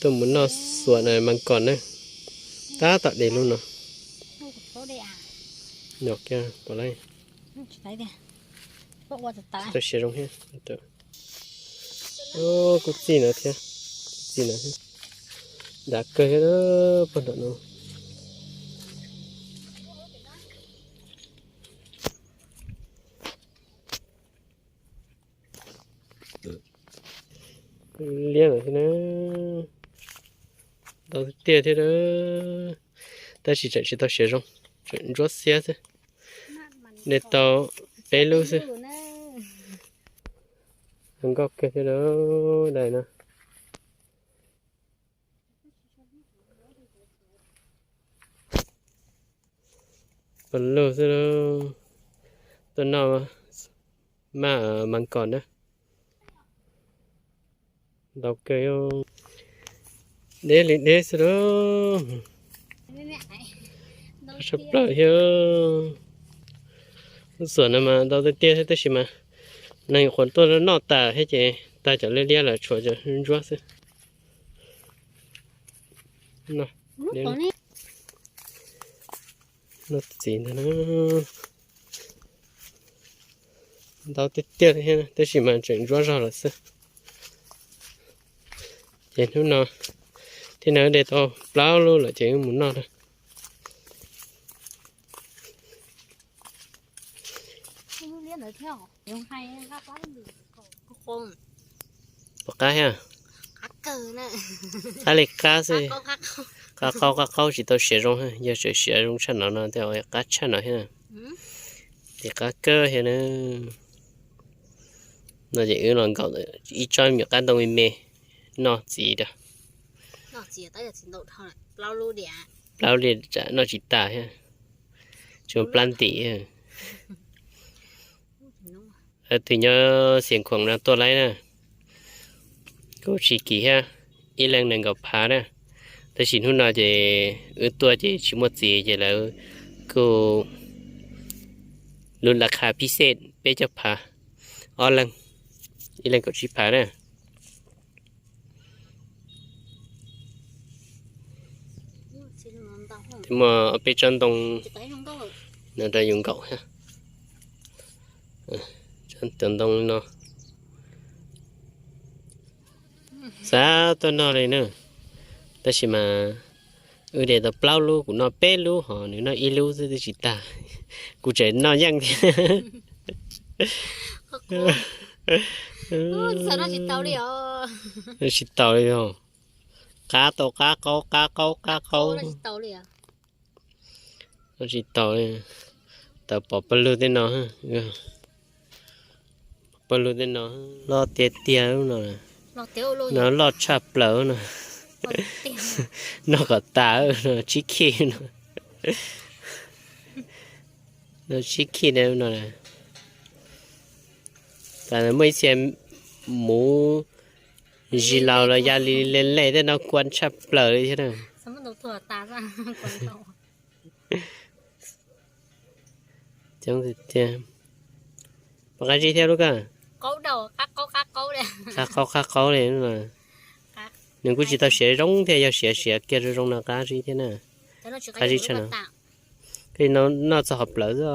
Tuaj mus noj xuam na mas kom na. Tab tom de lub no. Nyom kiag pom lawm. Tsis tau siav zoo thiab. Kuj txij no thiab. Txij no thiab. Dav kawg thiab pog nram no. Liab lawm thiab na. Ntau tiag tiag thiab. Tab sis tseem tsis tau siav zoo, tseem ntsuab xiab xwb. De tau peb lub xwb. Zoo nkauj kawg thiab lauj, daim no. Pos lug xwb lauj. Tuaj noj maj mas kom na. Ntau kawg, deb li deb xwb lauj. Tshaj plaws thiab. Lub xuam no mas ntau tiag tiag thiab tab sis mas neeg qhuav tuaj noj tas thiab ces tag cov liab liab lawm tshuav cov ntsuab xwb. Noj txiv ntag. Ntau tiag tiag li thiab tab sis mas tseem ntsuab zog lawm xwb. Ces hnub no thiab na, de tau plaub lub lawm ces wb mus noj na. Pom qab thiab. Qab li qab xwb. Qab qaub qab qaub tsis tau siav zoo, yog tseem siav zoo tshaj no no thiaj qab tshaj no thiab. Ces qab kawg thiab na. No ces wb los nkaum ib tsob me nyuam qab ntoo me me noj txiv rau. Plaub li tsam noj tsis tas thiab. Tsuas plab ntim. Tus nyob Xiav Khuam no tuaj laib na, kuj tsis kim thiab, ib leeg nees nkaum phav na. Tab sis hnub no ces wb tuaj ces tsis muaj txiv ces lawv kuj lub la kha phij xej peb caug phav, ob leeg, ib leeg kaum tsib phav na. Muaj ob peb tsob ntoo no rau yus nkaum thiab. Cov ntoo no xav tuaj noj li na, tab sis mas wb de tau plaub lub, kuv noj peb lub ho nws noj ib lub xwb twb tsis tag. Kuv tseem noj yeej thiab. Tsis tau li os. Qab tau qab qaub qab qaub qab qaub. Tsis tau, tau pom pawg lug tej no. Pawg lug tej no loj tiag tiag no. No loj tshaj plaws no. Noj kom tas no, tsib khij no. No tsib khij no. Muaj ib txhia muv zis laus los ya li le le tej no kuan tshaj plaws li thiab na. Coob tiag tiag. Pom qab zib thiab lub ko. Qab qaub qab qaub li. Nws kuj tsis tau siav zoo thiab, yog siav siav kiag zoo zoo no qab zib thiab na. Qab zib tshaj no. Koj noj txog qhov plawv xwb.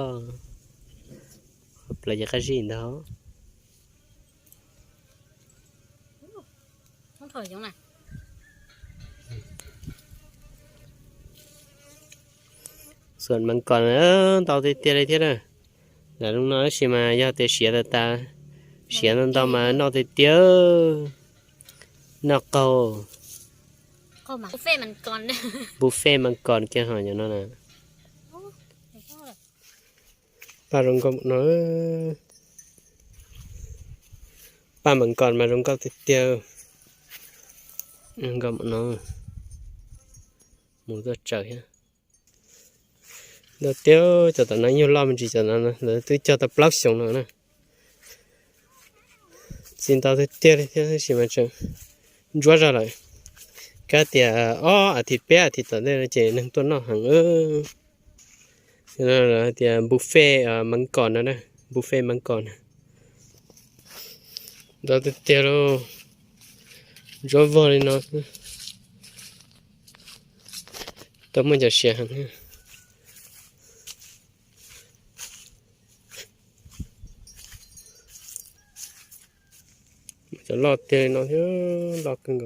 Qhov plawv ces qab zib ntag. Xuam mas kom ntau tiag tiag li thiab na. Lam zoo no tab sis mas yog tias siav tas tas, siav ntau ntau mas noj tiag tiag. Noj qaug. Buffet mas kom kiag ho no na. Paj zoo nkauj no. Paj mas kom mas zoo nkauj tiag tiag. Nkauj no. Mus tuaj tsaws thiab. Ntau tiag, cov tom no nyuag loj me ntsis, cov no lawv twb cog tau plaub xyoos no na. Txiv ntau tiag tiag li thiab tab sis mas tseem ntsuab zog lawm. Kav tias ob as thiv peb as thiv tom ntej no ces neeg tuaj noj heev. Lawv tias buffet mas kom no na, buffet mas kom na. Ntau tiag tiag lauj, ntsuab vog li no xwb. Tau muaj cov siav heev. Cov loj tiag li no thiab, loj kawg nkaus.